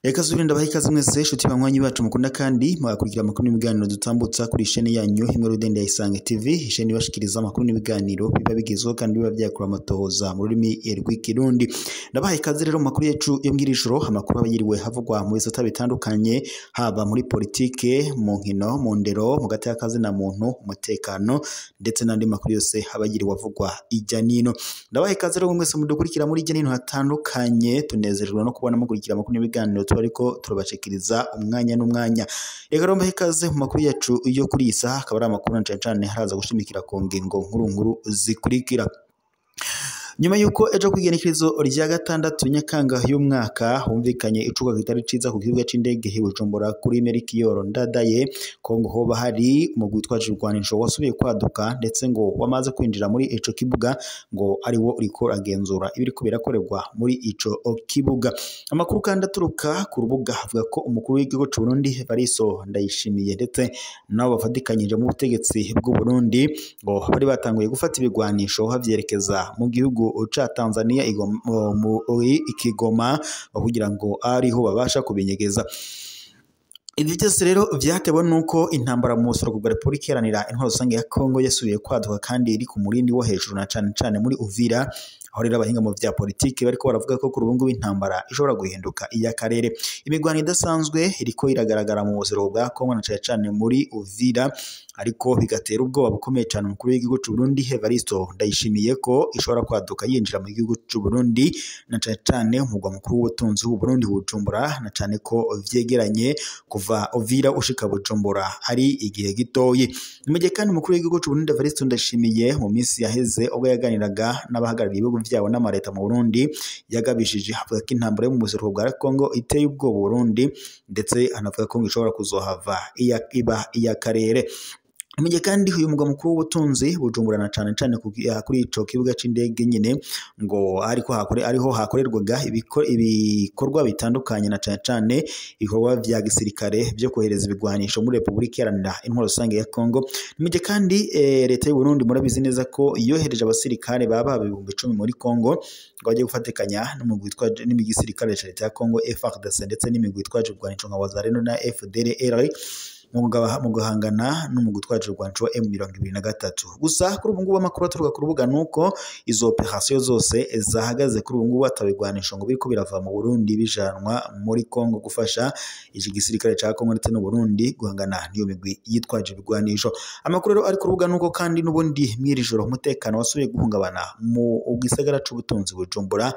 Reka subire ndabaha ikaze mwese nshuti banywanyi bacu mukunda kandi mugakurikira amakuru n'ibiganiro dutambutsa kuri isheni yanyu imwe rudende ya Isange TV, isheni ibashikiriza amakuru n'ibiganiro biba bigezweho kandi biba byakura amatohoza mu rurimi rw'ikirundi. Ndabaha ikaze rero mu makuru yacu yo mw'iri joro, amakuru aba yiriwe havugwa mu bisata bitandukanye, haba muri politike, mu nkino, mu ndero, mu gateka na muntu, umutekano ndetse n'andi makuru yose aba yiriwe avugwa ijya n'ino. Ndabaha ikaze rero mwese mudukurikira muri ijya n'ino hatandukanye, tunezerejwe no kubona mukurikira amakuru n'ibiganiro tuba ariko turabashikiriza umwanya n'umwanya. Reka rero mbahe ikaze mu makuru yacu yo kuri iyi saha, akaba ari amakuru na cane cane haraza gushimikira ku ngingo nkuru nkuru zikurikira. Nyuma yuko ejo kw'igenekerezo rya 6 Nyakanga y'umwaka humvikanye icuka kitari ciza ku kibuga c'indege i Bujumbura kuri Melchior Ndadaye, ko ngo hoba hari umugwi witwaje ibigwanisho wasubiye kwaduka ndetse ngo wamaze kwinjira muri ico kibuga, ngo ariwo uriko uragenzura ibiriko birakorerwa muri ico kibuga. Amakuru kandi aturuka ku rubuga avuga ko umukuru w'igihugu c'u Burundi Evariste Ndayishimiye ndetse nabo bafatikanyije mu butegetsi bw'u Burundi ngo bari batanguye gufata ibigwanisho bavyerekeza mu gihugu ca Tanzania Ikigoma kugira ngo ariho babasha kubinyegeza. Ibyo byose rero vyatewe nuko intambara mu buseruko bwa Repubulika Iharanira Intwaro Rusange ya Kongo yasubiye kwaduka kandi iri ku murindi wo hejuru na cane cane muri Uvira, aho rero abahinga mu vya politiki bariko baravuga ko kuri ubu ngubu intambara ishobora guhinduka iy'akarere. Imigwano idasanzwe iriko iragaragara mu buseruko bwa Kongo na cane cane muri Uvira, ariko bigatera ubwoba bukomeye cane umukuru w'igihugu c'u Burundi Evariste Ndayishimiye ko ishobora kwaduka yinjira mu gihugu c'u Burundi na cane cane umugwa mukuru w'ubutunzi w'u Burundi Bujumbura, na cane ko vyegeranye kuva Uvira ushika Bujumbura ari igihe gitoyi. Mu gihe kandi umukuru w'igihugu c'u Burundi Evariste Ndayishimiye mu minsi yaheze ubwo yaganiraga n'abahagarariye ibihugu vyabo n'amareta mu Burundi, yagabishije avuga ko intambara yo mu buseruko bwa Kongo iteye ubwoba Burundi, ndetse anavuga ko ishobora kuzohava iba iy'akarere. Mu gihe kandi uyu mugwa mukuru w'ubutunzi Bujumbura na cane cane kuri ico kibuga c'indege nyene ngo ariko ariho hakorerwaga ibikorwa bitandukanye na cane cane ibikorwa vya gisirikare vyo kohereza ibigwanisho muri Repubulika Iharanira Intwaro Rusange ya Kongo. Mu gihe kandi leta y'u Burundi murabizi neza ko yohereje abasirikare baba 10,000 muri Kongo ngo baje gufatikanya n'umugwi witwa n'igisirikare ca leta ya Kongo FARDC ndetse n'imigwi itwaje ibigwanisho nka Wazalendo na FDLR mu guhangana n'umugwi utwaje ibigwanisho wa M23. Gusa kuri ubu ngubu amakuru aturuka ku rubuga nuko izo operation zose zahagaze kuri ubu ngubu, atabigwanisho ngo biriko birava mu Burundi bijanwa muri Kongo gufasha iki gisirikare ca Kongo ndetse n'u Burundi guhangana n'iyo migwi yitwaje ibigwanisho. Amakuru rero ari ku rubuga nuko kandi n'ubundi mw'iri joro umutekano wasubiye guhungabana mu gisagara c'ubutunzi Bujumbura,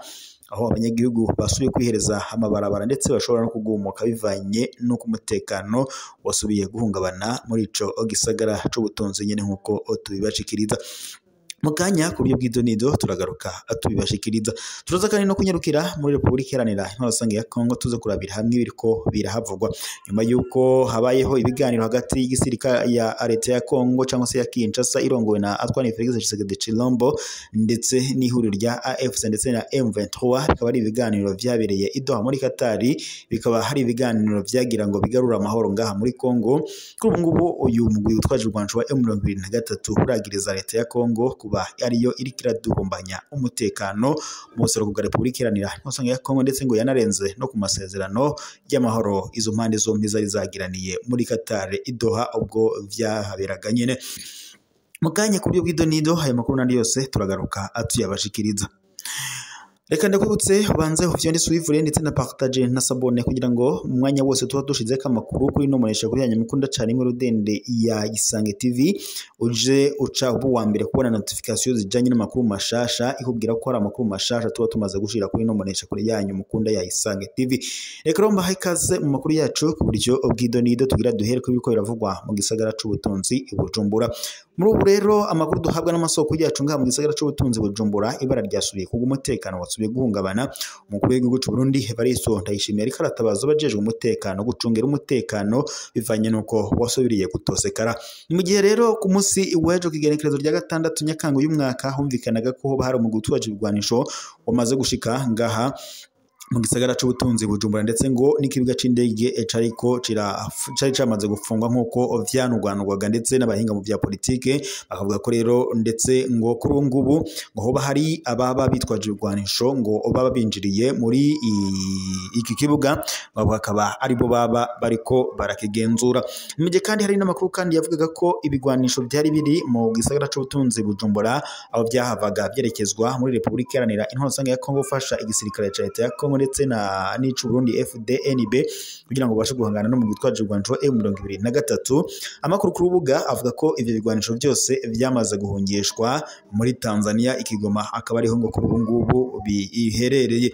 aho abanyagihugu basubiye kwihereza amabarabara ndetse bashobora no kugumuka bivanye n'uko umutekano wasubiye guhungabana muri ico gisagara c'ubutunzi nyene nk'uko tubibashikiriza. Mu kanya ku buryo bw'idonido turagaruka tubibashikiriza. Turaza kandi no kunyarukira muri Repubulika Iharanira Intwaro Rusange ya Kongo, tuze kurabira hamwe ibiriko birahavugwa nyuma yuko habayeho ibiganiro hagati y'igisirikare ya leta ya Kongo cyangwa se ya Kinshasa irongowe na Antoine Felix Tshisekedi Tshilombo ndetse n'ihuriro rya AFC ndetse na M23, bikaba ari ibiganiro vyabereye i Doha muri Katari, bikaba hari ibiganiro vyagira ngo bigarura amahoro ngaha muri Kongo. Kuri ubu ngubu uyu mugwi witwaje urwanco wa M23 uragiriza leta ya Kongo ariyo iriko iradurumbanya umutekano mu buseruko bwa Repubulika Iharanira Intwaro Rusange ya Kongo, ndetse ngo yanarenze no ku masezerano y'amahoro izo mpande zombi zari zagiraniye muri Qatar i Doha ubwo vyahaberaga nyene. Mu kanya ku buryo bw'idonido ayo makuru n'andi yose turagaruka atuyabashikiriza. Reka ndakwibutse ubanze ufyonde suivre ndetse na partage na sabone kugira ngo mu mwanya wose tuba dushizeko amakuru kuri ino munesha kuri yanyu mukunda cane imwe rudende ya Isange TV, uje uca ubu wa mbere kubona notification zijanye n'amakuru mashasha ikubwira ko hari amakuru mashasha tuba tumaze gushira kuri ino munesha kuri yanyu mukunda ya Isange TV. Reka rero mbahe ikaze mu makuru yacu ku buryo bw'idonido tugira duhere ko ibiko biravugwa mu gisagara c'ubutunzi i Bujumbura. Muri ubu rero amakuru duhabwa n'amasoko yacu ngaha mu gisagara c'ubutunzi Bujumbura, ibara ryasubiye kugwa, umutekano wasubiye guhungabana. Umukuru w'igihugu c'u Burundi Evariste Ndayishimiye ariko aratabaza abajejwe umutekano gucungera umutekano bivanye nuko wasubiriye gutosekara. Mu gihe rero ku munsi w'ejo kw'igenekerezo rya 6 Nyakanga y'umwaka humvikanaga ko hoba hari umugwi utwaje ibigwanisho wamaze gushika ngaha mu gisagara c'ubutunzi Bujumbura, ndetse ngo n'ikibuga c'indege cariko cari camaze gufungwa nk'uko vyanugwanugwaga, ndetse n'abahinga mu vya politike bakavuga ko rero ndetse ngo kuri ubu ngubu ngo hoba hari ababa bitwaje ibigwanisho ngo baba binjiriye muri iki kibuga, ngo bakaba aribo baba bariko barakigenzura. Mu gihe kandi hari n'amakuru kandi yavugaga ko ibigwanisho vyari biri mu gisagara c'ubutunzi Bujumbura, aho vyahavaga vyerekezwa muri Republika Iharanira Intwaro Rusange ya Kongo gufasha igisirikare ca leta ya Kongo ndetse na n'icu Burundi FDNB kugira ngo babashe guhangana no mu gitwaje ibigwanisho M23. Amakuru ku rubuga avuga ko ivyo bigwanisho byose vyamaze guhungishwa muri Tanzania, ikigoma akaba ariho ngo kuri ubu ngubu biherereye.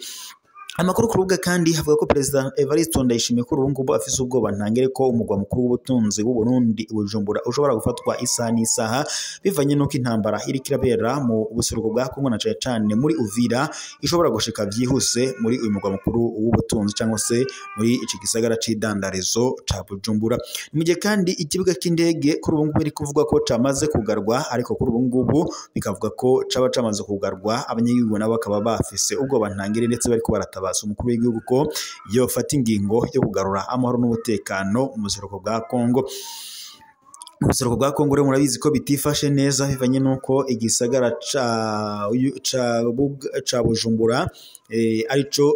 Amakuru ku rubuga kandi avuga ko Perezida Evariste Ndayishimiye kuri ubu ngubu afise ubwoba ntangere ko umugwa mukuru w'ubutunzi w'u Burundi Bujumbura ushobora gufatwa isaha n'isaha, bivanye n'uko intambara iriko irabera mu buseruko bwa Kongo na cane cane muri Uvira ishobora gushika vyihuse muri uyu mugwa mukuru w'ubutunzi cyangwa se muri iki gisagara c'idandarizo ca Bujumbura. Mu gihe kandi ikibuga c'indege kuri ubu ngubu biri kuvuga ko camaze kugarwa, ariko kuri ubu ngubu bikavuga ko caba camaze kugarwa, abanyagihugu nabo bakaba bafise ubwoba ntangere ndetse bariko barataba umukuru w'igihugu ko yofata ingingo yo kugarura amahoro n'umutekano mu buseruko bwa Kongo. Mu buseruko bwa Kongo rero murabizi ko bitifashe neza, bivanye n'uko igisagara ca Bujumbura arico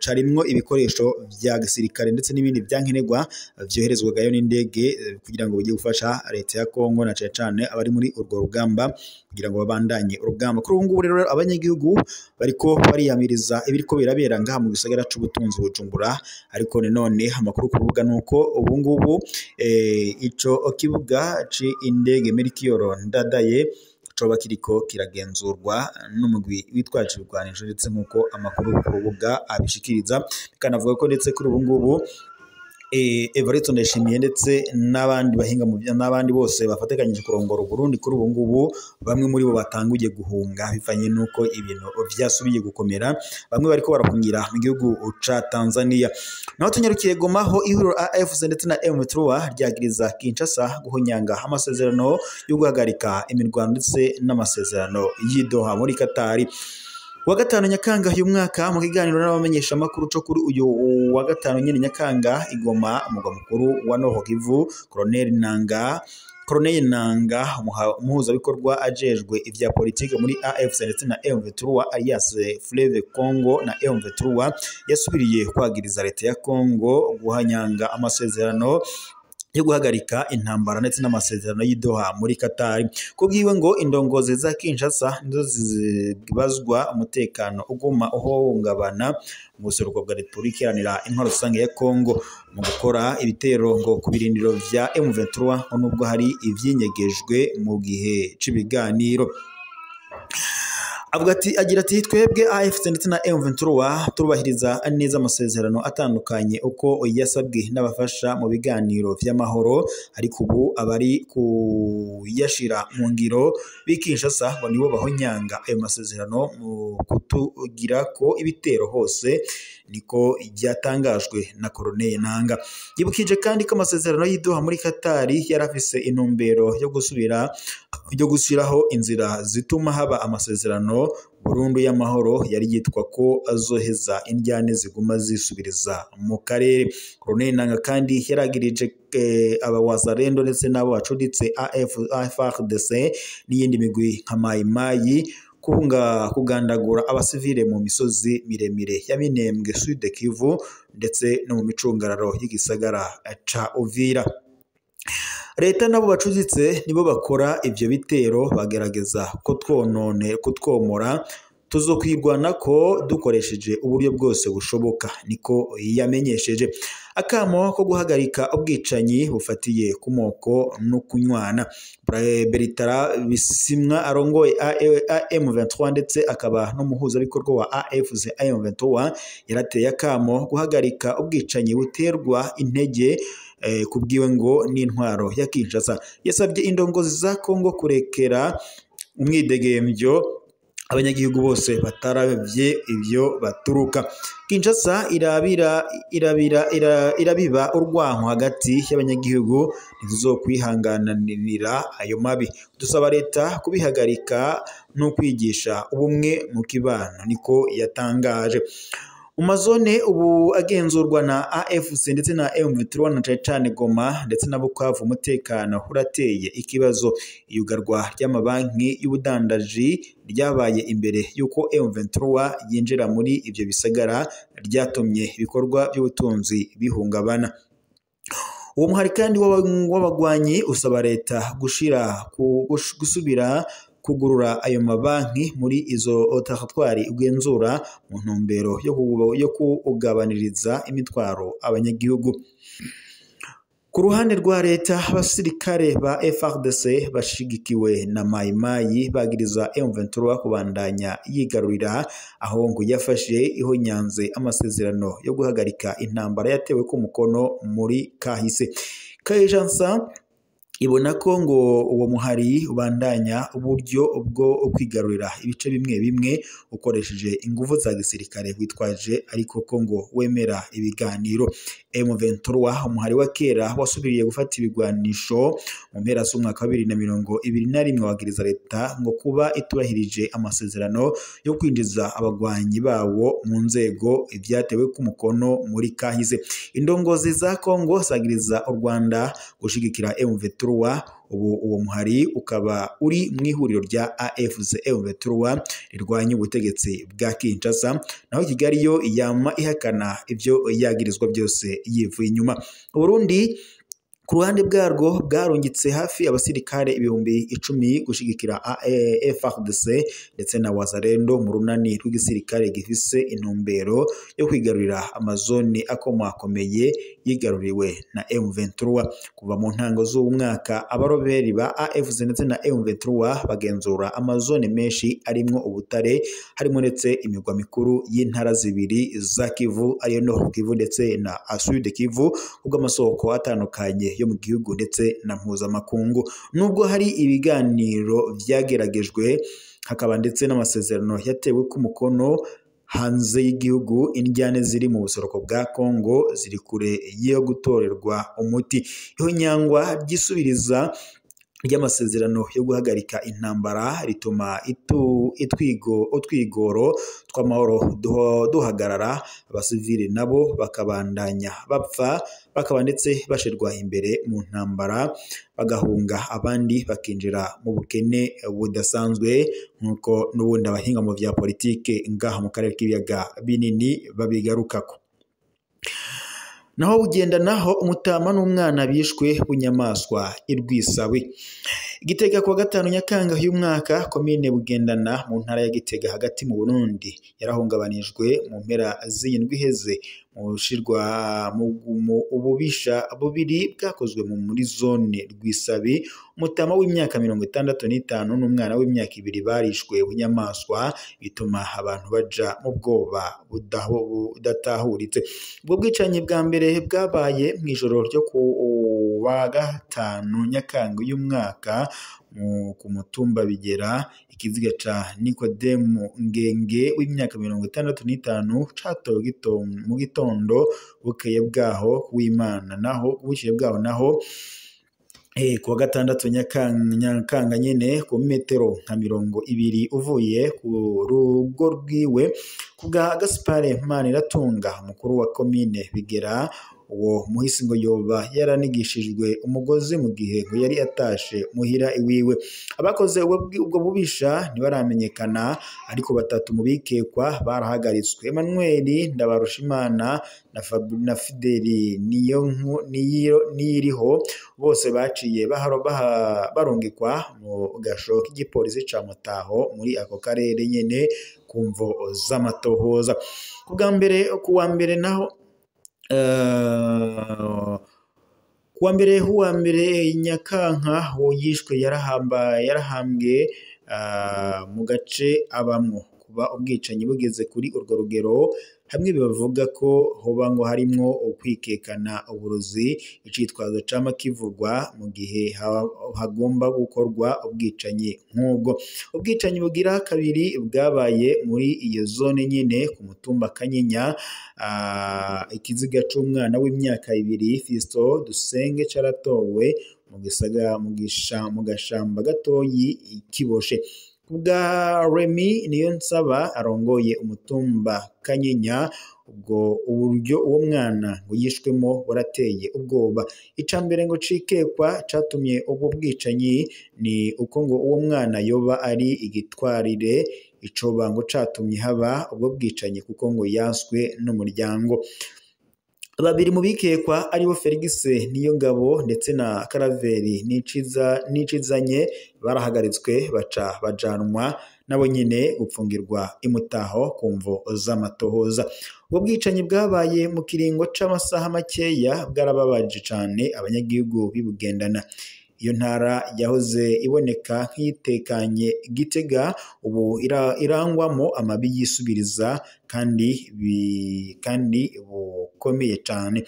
carimwo ibikoresho vya gisirikare ndetse n'ibindi vyankenerwa vyoherezwagayo n'indege kugira ngo bijye gufasha leta ya Kongo na cane cane abari muri urwo rugamba kugira ngo babandanye urugamba. Kuri ubu ngubu rero abanyagihugu bariko bariyamiriza ibiriko birabera ngaha mu gisagara c'ubutunzi Bujumbura, ariko nanone amakuru ku rubuga nuko ubu ngubu ico kibuga c'indege Melchior Ndadaye coba kiriko kiragenzurwa n'umugwi witwaje ibigwanisho, ndetse nk'uko amakuru ku rubuga abishikiriza, bikanavuga ko ndetse kuri ubu ngubu Evariste Ndayishimiye ndetse n'abandi bahinga mu n'abandi bose bafatikanyije kurongora Burundi kuri ubu ngubu bamwe muri bo batanguye guhunga bivanye n'uko ibintu vyasubiye gukomera, bamwe bariko barahungira mu gihugu ca Tanzania. Naho tunyarukiye Goma ho ihuriro AFC ndetse na M23 ryagiriza Kinshasa guhonyanga amasezerano yo guhagarika imirwano ndetse n'amasezerano y'i Doha muri Katari. Wa gatanu Nyakanga uyu mwaka, mu kiganiro n'abamenyesha makuru co kuri uyu wa gatanu nyene Nyakanga igoma umugwa mukuru wa Nord Kivu, Colonel Nanga umuhuzabikorwa ajejwe ivya politike muri AFC ndetse na M23 alias Fleuve Congo na M23 yasubiriye kwagiriza leta ya Congo guhanyanga amasezerano yo guhagarika intambara ndetse n'amasezerano y'i Doha muri Katari. Kubwiwe ngo indongozi za Kinshasa nizo zibazwa umutekano uguma uhungabana mu buseruko bwa Republika Iharanira Intwaro Rusange ya Kongo mu gukora ibitero ngo ku birindiro vya M23, nubwo hari ivyinyegejwe mu gihe c'ibiganiro. Avuga ati, agira ati twebwe AFC ndetse na M23 turubahiriza neza amasezerano atandukanye uko yasabwe n'abafasha mu biganiro vy'amahoro, ariko ubu abari kuyashira mu ngiro b'Kinshasa ngo nibo bahonyanga ayo masezerano mu kutugira ko ibitero hose, niko byatangajwe na Colonel Nanga. Yibukije kandi ko amasezerano y'i Doha muri Katari yarafise intumbero yo gusubira yo gushyiraho inzira zituma haba amasezerano burundu y'amahoro yari yitwa ko azoheza indyane ziguma zisubiriza mu karere. Colonel Nanga kandi yaragirije aba wazalendo ndetse n'abo bacuditse AFRDC n'iyindi migwi nka Mayi Mayi kuhunga kugandagura abasivile mu misozi miremire ya Minembwe, Sud Kivu ndetse no mu micungararo y'igisagara ca Uvira. Leta nabo bacuditse nibo bakora ivyo bitero bagerageza kutwonone kutwomora, tuzokwirwana ko dukoresheje uburyo bwose bushoboka, niko yamenyesheje. Akamo ko guhagarika ubwicanyi bufatiye ku moko no kunywana. Bertrand Bisimwa arongoye AM23 ndetse akaba n'umuhuzabikorwa wa AFC AM23 yarateye akamo guhagarika ubwicanyi buterwa intege kubwiwe ngo n'intwaro ya Kinshasa. Yasabye indongozi za Kongo kurekera umwidegembyo abanyagihugu bose bataravye ivyo baturuka. Kinshasa irabiba urwanko hagati y'abanyagihugu, ntituzokwihanganira ayo mabi. Dusaba leta kubihagarika no kwigisha ubumwe mu kibano, niko yatangaje. Mu mazone ubu agenzurwa na AFC ndetse na M23 na cane cane Goma ndetse na Bukavu, umutekano urateye ikibazo. Iyugarwa ry'amabanki y'ubudandaji ryabaye imbere y'uko M23 yinjira muri ivyo bisagara ryatumye ibikorwa by'ubutunzi bihungabana. Uwo muhari kandi w'abagwanyi usaba leta gusubira kugurura ayo mabanki muri izo teritwari ugenzura mu ntumbero yo kugabaniriza imitwaro abanyagihugu. Ku ruhande rwa leta, abasirikare ba FARDC bashigikiwe na Mai Mai bagiriza M23 kubandanya yigarurira aho ngo yafashe ihonyanze amasezerano yo guhagarika intambara yatewe ku mukono muri kahise. Kayijansa ibona ko ngo uwo muhari ubandanya uburyo bwo kwigarurira ibice bimwe bimwe ukoresheje ingufu za gisirikare witwaje, ariko ko ngo wemera ibiganiro. M23 umuhari wa kera wasubiriye gufata ibigwanisho mu mpera z'umwaka wa 2021 wagiriza leta ngo kuba itubahirije amasezerano yo kwinjiza abagwanyi bawo mu nzego ibyatewe ku mukono muri kahise. Indongozi za Kongo zagiriza u Rwanda gushigikira M23. Ubu uwo muhari ukaba uri mu ihuriro rya AFC M23 rirwanya ubutegetsi bwa Kinshasa, naho Kigali yo yama ihakana ibyo yagirizwa byose yivuye inyuma. Burundi ku ruhande bwarwo bwarungitse hafi abasirikare 10,000 gushigikira FARDC ndetse na Wazalendo mu runani rw'igisirikare gifise intumbero yo kwigarurira amazoni akomakomeye yigaruriwe na M23. Kuva mu ntango z'umwaka abaroberi ba AFC ndetse na M23 bagenzura amazoni menshi arimwo ubutare, harimo ndetse imigwa mikuru y'intara zibiri za Kivu ariyo Nord Kivu ndetse na Sud Kivu, kubw'amasoko atandukanye yo mu gihugu ndetse na mpuzamakungu. Nubwo hari ibiganiro vyageragejwe hakaba ndetse n'amasezerano yatewe ku mukono hanze y'igihugu, indyane ziri mu buseruko bwa Kongo ziri kure yo gutorerwa umuti. Ihonyangwa ryisubiriza ry'amasezerano yo guhagarika intambara rituma utwigoro tw'amahoro duhagarara, abasivili nabo bakabandanya bapfa, bakaba ndetse bashirwa imbere mu ntambara bagahunga, abandi bakinjira mu bukene budasanzwe, nk'uko n'ubundi abahinga mu vya politike ngaha mu karere k'ibiyaga binini babigarukako. Naho bugenda naho umutama n'umwana bishwe bunyamaswa irwisawi. Gitega kuwa gatanu Nyakanga y'umwaka, komine Bugendana mu ntara ya Gitega hagati mu Burundi yarahungabanijwe mu mpera z'indwi iheze mu bushirwa mu ububisha bubiri bwakozwe muri zone Rwisabi. Umutama w'imyaka 65 n'umwana w'imyaka 2 barishwe bunyamaswa, bituma abantu baja mu bwoba budatahuritse. Ubwo bwicanyi bwa mbere bwabaye mu ijoro ryo ku wa gatanu Nyakanga y'umwaka ku mutumba Bigera, ikiziga ca Nikodemu Ngenge w'imyaka 65 catowe mu gitondo bukeye bwaho kuw'Imana, naho bukeye bwaho naho kuwa gatandatu Nyakanga nyene ku metero nka 20 uvuye ku rugo rwiwe kubwa Gaspard Maniratunga, umukuru wa komine Bigera. Uwo muhisi ngo yoba yaranigishijwe umugozi mu gihe ngo yari atashe muhira iwiwe. Abakoze ubwo bubisha ntibaramenyekana, ariko batatu mu bikekwa barahagaritswe: Emmanuel Ndabarushimana na Fideli Niyiriho, bose baciye barungikwa mu gasho k'igipolisi ca Mutaho muri ako karere nyene ku mvo z'amatohoza. Kuwa mbere naho kuwa mbere huwa mbere Nyakanka uwo yishwe yarahambwe mu gace abamwo. Kuba ubwicanyi bugeze kuri urwo rugero, hamwe bibavuga ko hoba ngo harimwo ukwikekana uburozi, icitwazo cama kivugwa mu gihe hagomba gukorwa ubwicanyi nk'ubwo. Ubwicanyi bugira kabiri bwabaye muri iyo zone nyene ku mutumba Kanyinya, ikiziga c'umwana w'imyaka 2 Fiston Dusenge caratowe mu gashamba gatoyi kiboshe. Kubwa Remy Niyonsaba arongoye umutumba Kanyinya, ubwo uburyo uwo mwana ngo yishwemo warateye ubwoba. Icambere ngo cikekwa catumye ubwo bwicanyi ni uko ngo uwo mwana yoba ari igitwarire, icoba ngo catumye haba ubwo bwicanyi kuko ngo yanswe n'umuryango. Babiri mu bikekwa aribo Felix Niyongabo ndetse na Karaveri Nicizanye barahagaritswe baca bajanwa nabo nyine gupfungirwa imutaho ku mvo z'amatohoza. Ubwo bwicanyi bwabaye mu kiringo c'amasaha makeya bwarababaje cane abanyagihugu b'ibugendana. Iyo ntara yahoze iboneka nk'iyitekanye Gitega ubu irangwamo amabi yisubiriza kandi bukomeye cane.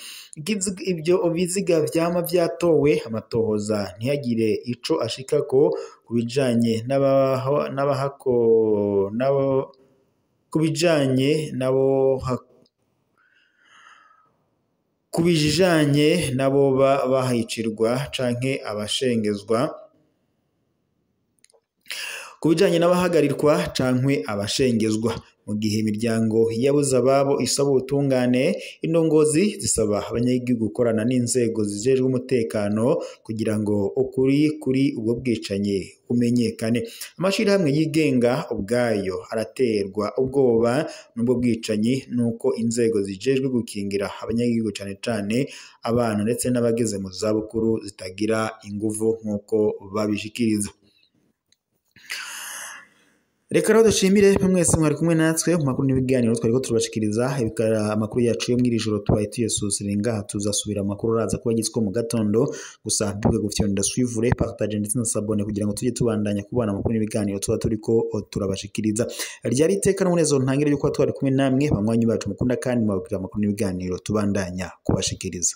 Ibyo biziga vyama vyatowe amatohoza ntihagire ico ashikako kubijanye kubijanye nabo bahicirwa canke abashengezwa, kubijanye n'abahagarirwa canke abashengezwa. Mu gihe imiryango yabuze ababo isaba ubutungane, indongozi zisaba abanyagihugu gukorana n'inzego zijejwe umutekano kugira ngo ukuri kuri ubwo bwicanyi kumenyekane. Amashirahamwe yigenga ubwayo araterwa ubwoba n'ubwo bwicanyi nuko inzego zijejwe gukingira abanyagihugu cane cane abana ndetse n'abageze mu zabukuru zitagira inguvu nk'uko babishikiriza. Reka rero dushimire mwese mwari kumwe natwe mu makuru n'ibiganiro twariko turabashikiriza. Amakuru yacu yo mw'iri joro tubaye tuyesusira ngaha, tuzasubira amakuru araza kuba agizwe mu gatondo. Gusa mbibuke gufyonda suivre, partage ndetse na s'abonner kugira ngo tujye tubandanya kubana amakuru n'ibiganiro tuba turiko turabashikiriza. Ryari iteka n'umunezero ntangire yuko twari kumwe namwe banywanyi bacu mukunda kandi mubabwira amakuru n'ibiganiro tubandanya kubashikiriza.